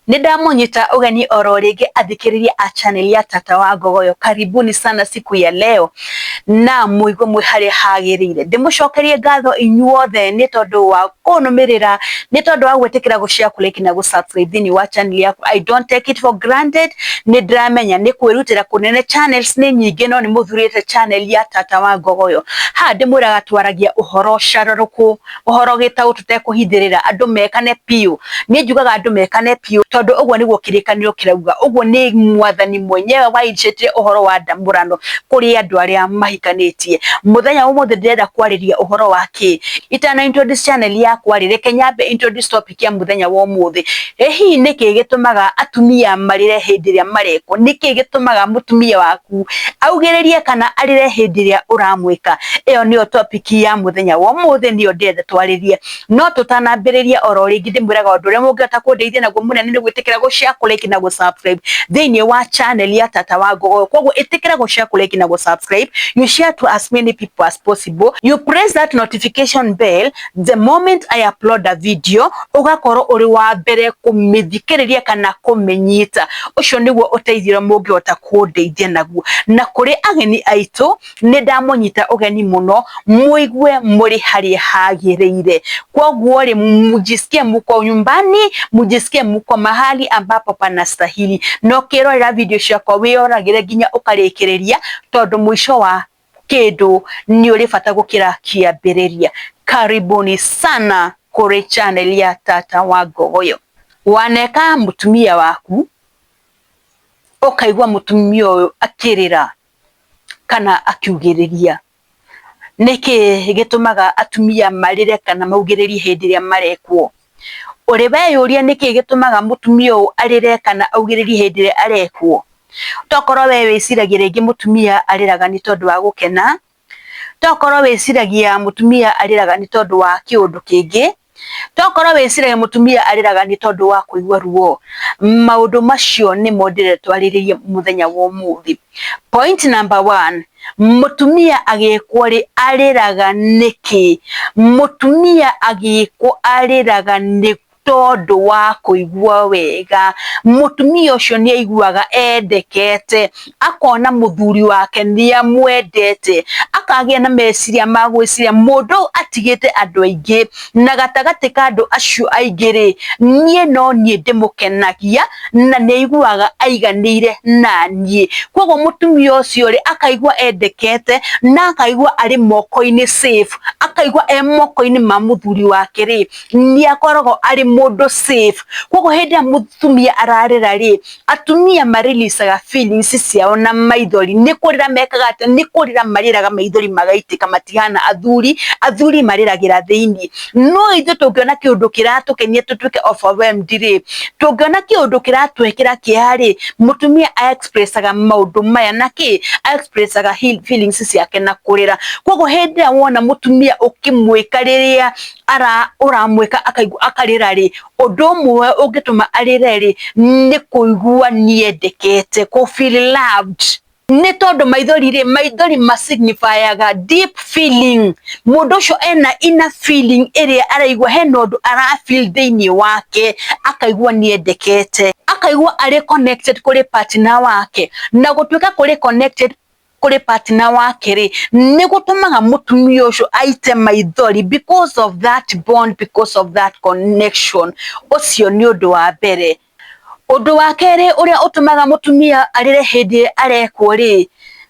Nĩ ndamũnyita ũgeni oro rĩngĩ athikĩrĩria a channel ya Tata wa Ngogoyo. Karibuni sana siku ya leo na mũigue mwĩ harĩa hagĩrĩire. Ndĩmũcokerie ngatho inyuothe nĩ tondũ wa kũnũmĩrĩra, nĩ tondũ wa gwĩtĩkĩra gũ share, kũ like na gũ subscribe thĩinĩ wa channel yakwa. I don't take it for granted. Nĩ ndĩramenya nĩ kwĩrutĩra kũnene, channels nĩ nyingĩ no nĩ mũthurĩte channel ya Tata wa Ngogoyo. Haha ndĩmwĩraga twaragia ũhoro cararũkũ, ũhoro gĩtaũ tũtekũhithĩrĩra, andũ mekane biũ. Niĩ njugaga andũ mekane biũ tondũ ũguo nĩguo kĩrĩkanĩro kĩrauga, ũguo nĩ mwathani mwenyewe wa initiate ũhoro wa ndamũrano kũrĩ andũ arĩa mahikanĩtie. Mũthenya wa ũmũthĩ ndĩrenda kwarĩria ũhoro wa kĩ? Itana introduce channel yakwa rĩ, reke nyambe introduce topic ya mũthenya wa ũmũthĩ. Ĩ hihi nĩkĩ gĩtũmaga atumia marĩre hĩndĩ ĩrĩa marekwo? Nĩkĩ gĩtũmaga mũtumia waku augĩrĩrie kana arĩre hĩndĩ ĩrĩa ũramwĩka? Ĩyo nĩyo topic ya mũthenya wa ũmũthĩ, nĩyo ndĩrenda twarĩrie. No tũtanambĩrĩria oro rĩngĩ ndĩmwĩraga ũndũ ũrĩa mũngĩhota kũndeithia naguo mũnene nĩ gwĩtĩkĩra gũ share, kũ like na gũ subscribe thĩinĩ wa channel ya Tata wa Ngogoyo. Koguo ĩtĩkĩra gũ share, kũ like na gũ subscribe. You share to as many people as possible. You press that notification bell the moment I upload a video, ũgakorwo ũrĩ wa mbere kũmĩthikĩrĩria kana kũmĩnyita. Ũcio nĩguo ũteithio ũrĩa mũngĩhota kũndeithia naguo. Na kũrĩ ageni aitũ, nĩ ndamũnyita ũgeni mũno mũigue mũrĩ harĩa hagĩrĩire. Koguo rĩ, mujisikie muko nyumbani, mujisikie muko mahali ambapo panastahili. Na ũkĩrorera video ciakwa wĩyoragĩre nginya ũkarĩkĩrĩria, tondũ mũico wa kĩndũ nĩ ũrĩ bata gũkĩra kĩambĩrĩria. Karibuni sana kũrĩ channel ya Tata wa Ngogoyo. Waneka mũtumia waku ũkaigua mũtumia ũyũ akĩrĩra kana akiugĩrĩria. Nĩkĩ gĩtũmaga atumia marĩre kana maugĩrĩrie hĩndĩ ĩrĩa marekwo? Ũrĩ weyũria nĩkĩ gĩtũmaga mũtumia ũyũ arĩre kana augĩrĩrie hĩndĩ ĩrĩa arekwo? Tokorwo we wĩciragia rĩngĩ mũtumia arĩraga nĩ tondũ wa gũkena, tokorwo wĩciragia mũtumia arĩraga nĩ tondũ wa kĩũndũ kĩngĩ, tokorwo wĩciragia mũtumia arĩraga nĩ tondũ wa kũigua ruo. Maũndũ macio nĩmo ndĩrenda twarĩrĩrie mũthenya wa ũmũthĩ. Point number one, mũtumia agĩkwo rĩ arĩraga nĩkĩ? Mũtumia agĩkwo arĩraga nĩ tondũ wa kũigua wega. Mũtumia ũcio nĩ aiguaga endekete, akona mũthuri wake nĩ amwendete, akagĩa na meciria ma gwĩciria mũndũ ũyũ atigĩte andũ aingĩ, na gatagatĩ ka andũ acio aingĩ rĩ, niĩ no niĩ ndĩmũkenagia na nĩ aiguaga aiganĩire na niĩ. Koguo mũtumia ũcio rĩ, akaigua endekete na akaigua arĩ moko-inĩ safe, akaigua e moko-inĩ ma mũthuri wake rĩ, nĩ akoragwo arĩ mũndũ safe. Koguo hĩndĩ ĩrĩa mũtumia ararĩra rĩ, atumia mareleasaga feelings ciao na maithori. Nĩ kũrĩra mekaga atĩa? Nĩ kũrĩra marĩraga maithori magaitĩka, matihana athuri, athuri marĩragĩra thĩiniĩ. No ithuĩ tũngĩona kĩũndũ kĩratũkenia tũtuĩke overwhelmed rĩ, tũngĩona kĩũndũ kĩratwĩkĩra kĩeha rĩ, mũtumia a expressaga maũndũ maya na kĩ? A expressaga feelings ciake na kũrĩra. Koguo hĩndĩ ĩrĩa wona mũtumia ũkĩmwĩka rĩrĩa ara ũramwĩka akaigua akarĩra rĩ, ũndũ ũmwe ũngĩtũma arĩre rĩ, nĩ kũigua nĩendekete, kũ feel loved. Nĩ tondũ maithori rĩ, maithori masignifyaga deep feeling. Mũndũ ũcio ena inner feeling ĩrĩa araigua hena ũndũ ara feel thĩiniĩ wake, akaigua nĩendekete, akaigua arĩ connected kũrĩ partner wake. Na gũtuĩka kũrĩ connected kũrĩ partner wake rĩ, nĩ gũtũmaga mũtumia ũcio aite maithori because of that bond, because of that connection. Ũcio nĩ ũndũ wa mbere. Ũndũ wa kerĩ ũrĩa ũtũmaga mũtumia arĩre hĩndĩ ĩrĩa arekwo rĩ,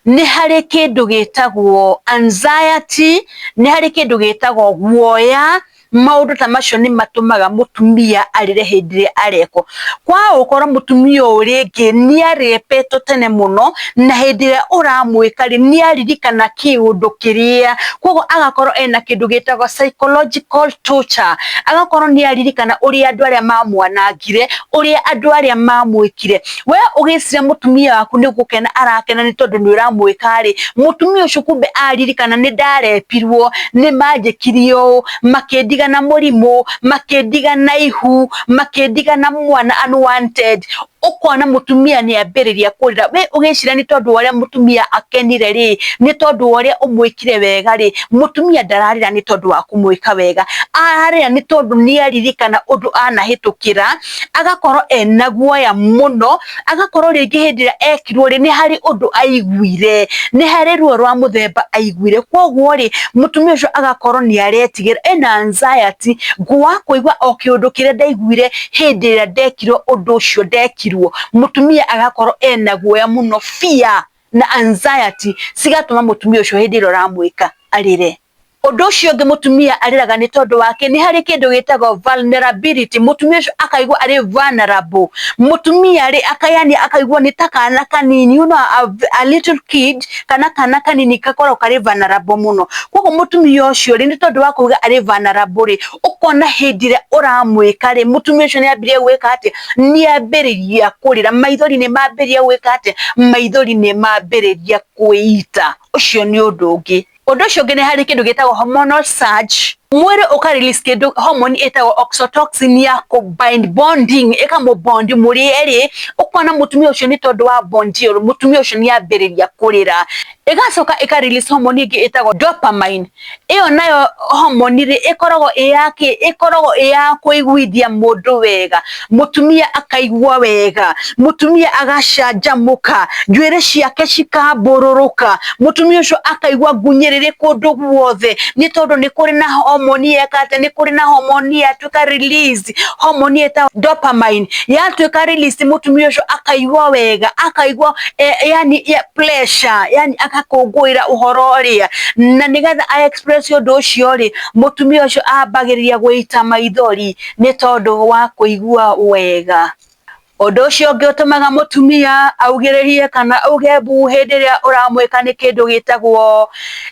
nĩ harĩ kĩndũ gĩtagwo anxiety, nĩ harĩ kĩndũ gĩtagwo guoya. Maũndũ ta macio nĩ matũmaga mũtumia arĩre hĩndĩ ĩrĩa arekwo. Kwa gũkorwo mũtumia ũyũ rĩngĩ nĩ arepetwo tene mũno, na hĩndĩ ĩrĩa ũramwĩka rĩ, nĩ aririkana kĩũndũ kĩrĩa, koguo agakorwo ena kĩndũ gĩtagwo psychological torture, agakorwo nĩ aririkana ũrĩa andũ arĩa mamwanangire, ũrĩa andũ arĩa mamwĩkire. We ũgĩciria mũtumia waku nĩ gũkena arakena nĩ tondũ nĩ ũramwĩka rĩ, mũtumia ũcio kumbe aririkana nĩ ndarepirwo, nĩ manjĩkire ũũ, makĩndiga na mũrimũ, makĩndiga na ihu, makĩndiga na mwana unwanted. Ũkona mũtumia nĩ ambĩrĩria kũrĩra, we ũgĩciria nĩ tondũ wa ũrĩa mũtumia akenire rĩ, nĩ tondũ wa ũrĩa ũmwĩkire wega rĩ, mũtumia ndararĩra nĩ tondũ wa kũmwĩka wega, ararĩra nĩ tondũ nĩ aririkana ũndũ anahĩtũkĩra, agakorwo ena guoya mũno, agakorwo rĩngĩ hĩndĩ ĩrĩa ekirwo rĩ, nĩ harĩ ũndũ aiguire, nĩ harĩ ruo rwa mũthemba aiguire, koguo rĩ, mũtumia ũcio agakorwo nĩ aretigĩra, ena anxiety, wa kũigua o kĩũndũ kĩrĩa ndaiguire hĩndĩ ĩrĩa ndekirwo ũndũ ũcio ndekirwo, mũtumia agakorwo ena guoya mũno, fear na anxiety cigatũma mũtumia ũcio hĩndĩ ĩrĩa ũramwĩka arĩre. Ũndũ ũcio ũngĩ mũtumia arĩraga nĩ tondũ wake nĩ harĩ kĩndũ gĩtagwo vulnerability, mũtumia ũcio akaigua arĩ vulnerable, mũtumia rĩ yani akaigua nĩ ta kana kanini, you know, a little kid, kana kana kanini gakoragwo karĩ vulnerable mũno, koguo mũtumia ũcio rĩ, nĩ tondũ wa kuga arĩ vulnerable rĩ, ũkona hĩndĩ ĩrĩa ũramwĩka rĩ, mũtumia ũcio nĩ ambĩrĩria gwĩka atĩa, nĩ ambĩrĩria kũrĩra, maithori nĩ mambĩrĩria gwĩka atĩa, maithori nĩ mambĩrĩria kwĩita, ũcio nĩ ũndũ ũngĩ. Ũndũ ũcio ũngĩ nĩ harĩ kĩndũ gĩtagwo hormonal surge, mwĩrĩ ũka release kĩndũ hormone ĩtagwo oxytocin ya kũ bind bonding, ĩkamũ bond mũrĩ erĩ, ũkona mũtumia ũcio nĩ tondũ wa bond ĩyo, mũtumia ũcio nĩ ambĩrĩria kũrĩra. Ĩgacoka ĩka release hormone ĩngĩ ĩtagwo dopamine, ĩyo nayo hormone rĩ, ĩkoragwo ĩ ya kĩ, ĩkoragwo ĩ ya kũiguithia mũndũ wega, mũtumia akaigua wega, mũtumia agacanjamũka, njuĩrĩ ciake cikambũrũrũka, mũtumia ũcio akaigua ngunyĩrĩrĩ kũndũ guothe, nĩ tondũ nĩ kũrĩ na hormone yeka atĩa, nĩ kũrĩ na hormone yatuĩka release, hormone ĩtagwo dopamine, yatuĩka release, mũtumia ũcio akaigua wega, akaigua yani pleasure, yani agakũngũĩra ũhoro ũrĩa, na nĩgetha a express ũndũ ũcio rĩ, mũtumia ũcio ambagĩrĩria gũita maithori nĩ tondũ wa kũigua wega. Ũndũ ũcio ũngĩ ũtũmaga mũtumia augĩrĩrie kana auge mbu hĩndĩ ĩrĩa ũramwĩka nĩ kĩndũ gĩtagwo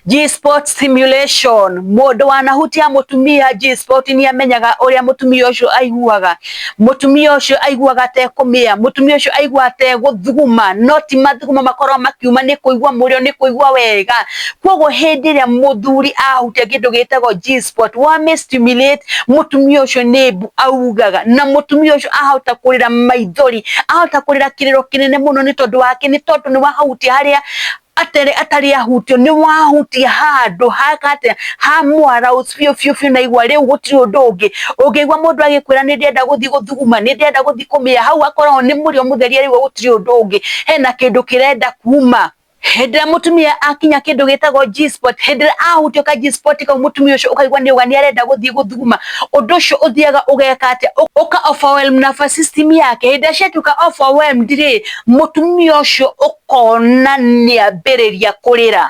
G-spot stimulation. Mũndũ wanahutia mũtumia G-spot nĩ amenyaga ũrĩa mũtumia ũcio aiguaga. Mũtumia ũcio aiguaga ta ekũmĩa, mũtumia ũcio aiguaga ta egũthuguma, no ti mathugumo makoragwo makiuma nĩ kũigua mũrĩo, nĩ kũigua wega. Koguo hĩndĩ ĩrĩa mũthuri ahutia kĩndũ gĩtagwo G-spot, wamĩ stimulate, mũtumia ũcio nĩ mbu augaga, na mũtumia ũcio ahota kũrĩra maithori, ahota kũrĩra kĩrĩro kĩnene mũno nĩ tondũ wake, nĩ tondũ nĩ wahutia harĩa atarĩ ahutio, nĩ wahutia handũ haka atĩa, hamũ arouse biũ biũ biũ, na igua rĩu gũtirĩ ũndũ ũngĩ. Ũngĩigua mũndũ agĩkwĩra nĩ ndĩrenda gũthiĩ gũthuguma, nĩ ndĩrenda gũthiĩ kũmĩa, hau akoragwo nĩ mũrĩo mũtheri araigua gũtirĩ ũndũ ũngĩ, hena kĩndũ kĩrenda kuma. Hĩndĩ ĩrĩa mũtumia akinya kĩndũ gĩtagwo G-spot, hĩndĩ ĩrĩa ahutio ka G-spot kau, mũtumia ũcio ũkaigua nĩ auga nĩ arenda gũthiĩ gũthuguma, ũndũ ũcio ũthiaga ũgeka atĩa, ũka overwhelm nervous system yake. Hĩndĩ ĩrĩa ciatuĩka overwhelmed rĩ, mũtumia ũcio ũkona nĩ ambĩrĩria kũrĩra,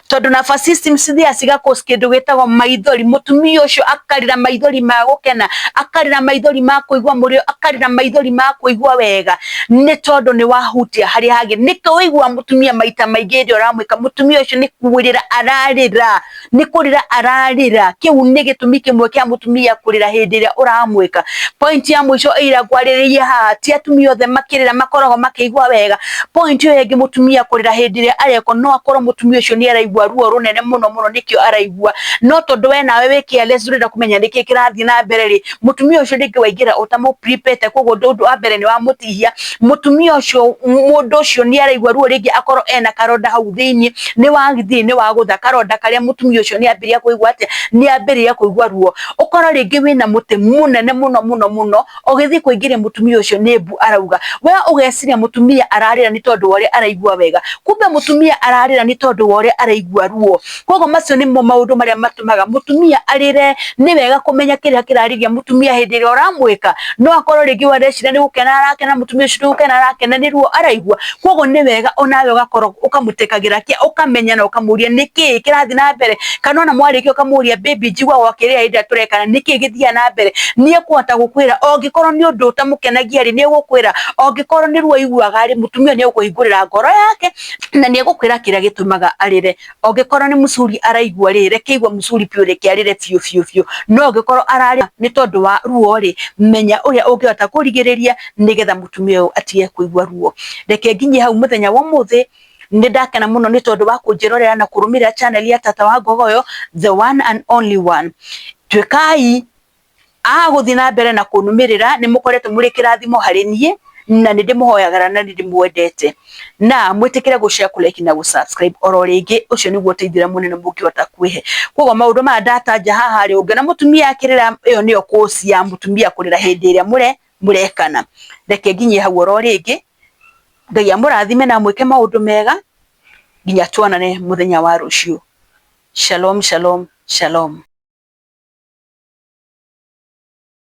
tondũ nervous system cithiaga ciga cause kĩndũ gĩtagwo maithori. Mũtumia ũcio akarĩra maithori ma gũkena, akarĩra maithori ma kũigua mũrĩo, akarĩra maithori ma kũigua wega, nĩ tondũ nĩ wahutia harĩa hagĩrĩire. Nĩkĩo ũiguaga mũtumia maita maingĩ hĩndĩ ĩrĩa ũramwĩka, mũtumia ũcio nĩ kũrĩra ararĩra, nĩ kũrĩra ararĩra. Kĩu nĩ gĩtũmi kĩmwe kĩa mũtumia kũrĩra hĩndĩ ĩrĩa ũramwĩka. Point ya mũico ĩrĩa ngwarĩrĩria haha, ti atumia othe makĩrĩra makoragwo makĩigua wega. Point ĩyo ĩngĩ, mũtumia kũrĩra hĩndĩ ĩrĩa arekwo, no akorwo mũtumia ũcio nĩ araigua ruo rũnene mũno mũno, nĩkĩo araigua, no tondũ we nawe wĩ careless, ndũrenda kũmenya nĩkĩ kĩrathiĩ na mbere rĩ, mũtumia ũcio rĩngĩ waingĩra ũtamũ-prepare, koguo ũndũ wa mbere nĩ wamũtihia mũtumia ũcio. Mũndũ ũcio nĩ araigua ruo, rĩngĩ akorwo ena karonda hau thĩinĩ, nĩ wathiĩ nĩ wagũtha karonda karĩa, mũtumia ũcio nĩ ambĩrĩria kũigua atĩa, nĩ ambĩrĩria kũigua ruo. Ũkorwo rĩngĩ wĩna mũtĩ mũnene mũno mũno mũno, ũgĩthiĩ kũingĩria mũtumia ũcio nĩ mbu arauga, we ũgeciria mũtumia ararĩra nĩ tondũ wa ũrĩa araigua wega, kumbe mũtumia ararĩra nĩ tondũ wa ũrĩa araigua ruo. Koguo macio nĩmo maũndũ marĩa matũmaga mũtumia arĩre. Nĩ wega kũmenya kĩrĩa kĩrarĩria mũtumia hĩndĩ ĩrĩa ũramwĩka. No akorwo rĩngĩ we areciria nĩ gũkena arakena, mũtumia ũcio nĩ gũkena arakena, nĩ ruo araigua. Koguo nĩ wega onawe ũgakorwo ũkamũtekagĩra kĩa, ũkamenya na ũkamũria nĩkĩ kĩrathiĩ na mbere, kana ona mwarĩkia ũkamũria, "Baby, njiguaga ũkĩrĩra hĩndĩ ĩrĩa tũrekana, nĩkĩ gĩthiaga na mbere?" Nĩ ekũhota gũkwĩra. Ũngĩkorwo nĩ ũndũ ũtamũkenagia rĩ, nĩ egũkwĩra. Ũngĩkorwo nĩ ruo aiguaga rĩ, mũtumia nĩ egũkũhingũrĩra ngoro yake na nĩ egũkwĩra kĩrĩa gĩtũmaga arĩre. Ũngĩkorwo nĩ mũcuri araigua rĩ, reke aigue mũcuri biũ, reke arĩre biũ biũ biũ. No ũngĩkorwo ararĩra nĩ tondũ wa ruo rĩ, menya ũrĩa ũngĩhota kũrigĩrĩria nĩgetha mũtumia ũyũ atige kũigua ruo. Reke nginyie hau mũthenya wa ũmũthĩ. Nĩ ndakena mũno nĩ tondũ wa kũnjĩrorera na kũrũmĩrĩra channel ya Tata wa Ngogoyo, the one and only one. Tuĩkai a gũthiĩ na mbere na kũnũmĩrĩra, nĩ mũkoretwo mũrĩ kĩrathimo harĩ niĩ. Na nĩ ndĩmũhoyagĩra na nĩ ndĩmwendete. Na mwĩtĩkĩre gũ share, kũ like na gũ subscribe oro rĩngĩ. Ũcio nĩguo ũteithio ũrĩa mũnene mũngĩhota kwĩhe. Koguo maũndũ maya ndatanja haha rĩ, ũngĩona mũtumia akĩrĩra, ĩyo nĩyo cause ya mũtumia kũrĩra hĩndĩ ĩrĩa mũrekana. Reke nginyie hau oro rĩngĩ. Ngai amũrathime na amwĩke maũndũ mega nginya tuonane mũthenya wa rũciũ. Shalom, shalom, shalom.